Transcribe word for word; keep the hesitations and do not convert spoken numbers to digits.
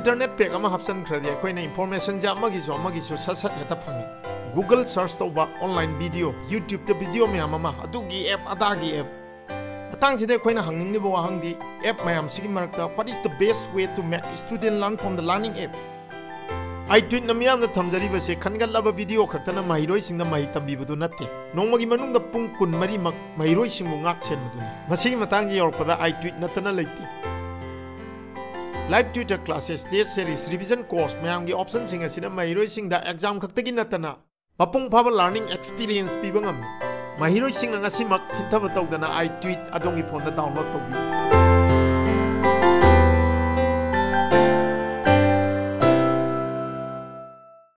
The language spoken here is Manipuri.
internet pack ꯑꯃ ꯍꯥꯞꯆꯤꯟꯈ꯭ꯔꯗꯤ ꯑꯩꯈꯣꯏꯅ informationꯁꯦ ꯑꯃꯒꯤꯁꯨ ꯑꯃꯒꯤꯁꯨ ꯁꯠ ꯁꯠ ꯍꯦꯛꯇ ꯐꯪꯉꯤ꯫ Google search ꯇꯧꯕ, online video, YouTubeꯇ video ꯃꯌꯥꯝ ꯑꯃ, ꯑꯗꯨꯒꯤ app ꯑꯗꯥꯒꯤ app꯫ ꯃꯇꯥꯡꯁꯤꯗ ꯑꯩꯈꯣꯏꯅ ꯍꯪꯅꯤꯡꯂꯤꯕ ꯋꯥꯍꯪꯗꯤ, app ꯃꯌꯥꯝꯁꯤꯒꯤ ꯃꯔꯛꯇ what is the best way to make student learn from the learning app? iTuitesꯅ ꯃꯤꯌꯥꯝꯅ ꯊꯝꯖꯔꯤꯕꯁꯦ ꯈꯟꯒꯠꯂꯕ video ꯈꯛꯇꯅ ꯃꯍꯩꯔꯣꯏꯁꯤꯡꯗ ꯃꯍꯩ ꯇꯝꯕꯤꯕꯗꯨ ꯅꯠꯇꯦ꯫ ꯅꯣꯡꯃꯒꯤ ꯃꯅꯨꯡꯗ ꯄꯨꯡ ꯀꯨꯟꯃꯔꯤꯃꯛ ꯃꯍꯩꯔꯣꯏꯁꯤꯡꯕꯨ ꯉꯥꯛ ꯁꯦꯟꯕꯗꯨꯅꯤ꯫ ꯃꯁꯤꯒꯤ ꯃꯇꯥꯡꯁꯤ ꯌꯧꯔꯛꯄꯗ iTuitesꯅꯠꯇꯅ ꯂꯩꯇꯦ꯫ Live tutor classes, test series, revision course ꯃꯌꯥꯝꯒꯤ optionꯁꯤꯡ ꯑꯁꯤꯅ ꯃꯍꯩꯔꯣꯏꯁꯤꯡꯗ exam ꯈꯛꯇꯒꯤ ꯅꯠꯇꯅ ꯃꯄꯨꯡ ꯐꯥꯕ learning experience ꯄꯤꯕ ꯉꯝꯃꯤ꯫ ꯃꯍꯩꯔꯣꯏꯁꯤꯡꯅ ꯉꯁꯤꯃꯛ ꯊꯤꯟꯊꯕ ꯇꯧꯗꯅ iTuitesAdongi phoneꯗ download ꯇꯧꯕꯤꯌꯨ꯫